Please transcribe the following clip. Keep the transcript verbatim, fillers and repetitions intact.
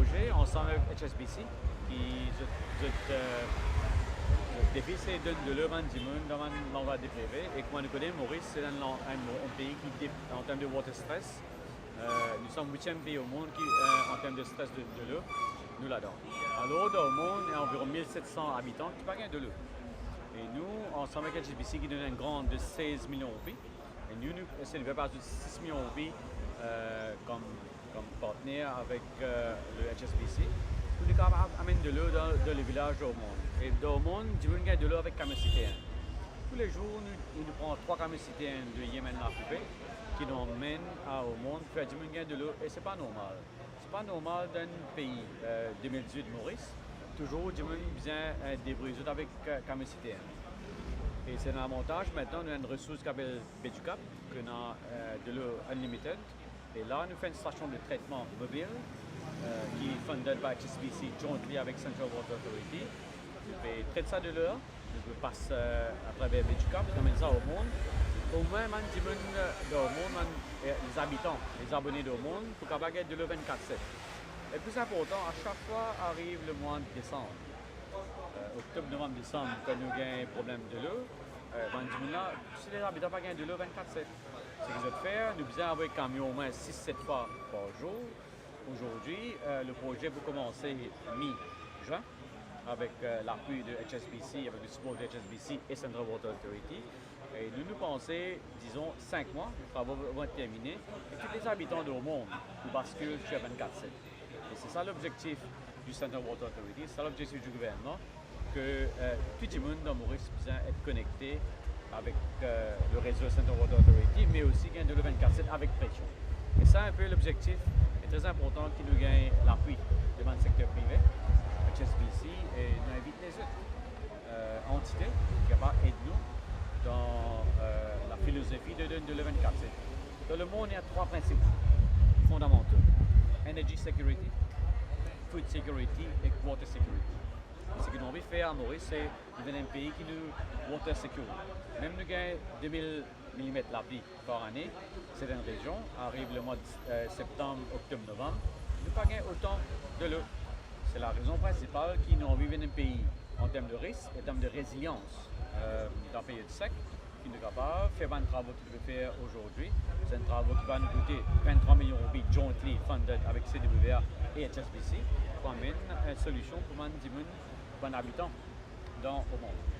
Proze ansam avek H S B C, ki zot, zot, euh, zot defi se donn delo bann dimoun dan bann landrwa deprive. E kouma nou kone, Moris se enn lan-, enn, enn pei ki dep-, an term de water stress, euh, nou sanm witiem pei o mond ki, euh, an term de stress de, delo, nou ladan. Alor, dan lemond, ena anviron mil set san abitan ki pa gagn delo. E nou, ansam avek H S B C ki donn enn grant de sez milion roupi, e nou, nou esey de fer par sis milion roupi, euh, kom, kom partner avek, euh, le H S B C, pou nou kapav amenn delo dan, dan le vilaz dan lemond. E dan lemond, dimoun gagn delo avek kamion sitern. Toulezour, nou, nou pran trwa kamion sitern de Yemen lakoupe, ki nou amenn a lemond, fer dimoun gagn delo, e se pa normal. Se pa normal dan enn pei, euh, de mil diz-wit Moris, touzour dimoun bizin, euh, debrouy zot avek, euh, kamion sitern. E se enn lavantaz, aster nou ena enn resours ki apel Baie du Cap, ki ena, euh, delo unlimited. E la, nou fer enn stasion de tretman mobil, euh, ki funded par H S B C jointly avek Central Water Authority. Nou pe tret sa delo la, nou pe pas, euh, atraver Baie du Cap, nou amenn sa lemond. Omwin bann dimoun, euh, dan lemond, bann, euh, les habitants, les abonnés dan lemond, pou kapav gagn delo vennkat set. E pli inportan, a sak fwa ariv lemwa desam, euh, oktob, novam, desam, kan nou gagn problem delo, euh, bann dimoun la, si les habitants pa gagn delo vennkat set, seki zot fer, nou bizin avoy kamion omwin sis set fwa par zour. Aujourd'hui, euh, le proze pou koumans mi-zwin avek, euh, lapui de H S B C, avek le sipor de H S B C e Central Water Authority. E nou, nou panse, dizon, sink mwa, travo pou termine, e tou les abitan dan lemond pou baskil sir vennkat set. E se sa lobzektif du Central Water Authority, se sa lobzektif du gouvernman, ke, euh, tou dimoun dan Moris bizin et konekte avek, euh, le rezo Central Water Authority, me osi gagn delo vennkat set avek presion. E sa enpe lobzektif, e tre inportan ki nou gagn lapui de bann sekter prive, H S B C, e nou invit lezot, euh, antite ki kapav ed nou dan, euh, la filozofi de donn delo vennkat set. Dan lemond, ena trwa prinsip fondamantal: energy security, food security ek water security. Seki nou anvi fer a Moris, se nou vinn enn pei ki nou water secure. Mem nou gagn de mil milimet lapli par ane, sertenn rezion, ariv lemwa, euh, septam, oktob, novam, nou pa gagn otan delo. Se larezon prinsipal ki nou anvi vinn enn pei an term de risk, an term de rezilians, euh, dan peryod sek, ki nou kapav fer bann travo ki nou pe fer aujourd'hui. Se enn travo ki va nou koute venntrwa milion roupi, jointly funded avek C W A e H S B C, pou amenn enn solision pou bann dimoun, pou bann abitan dan lemond.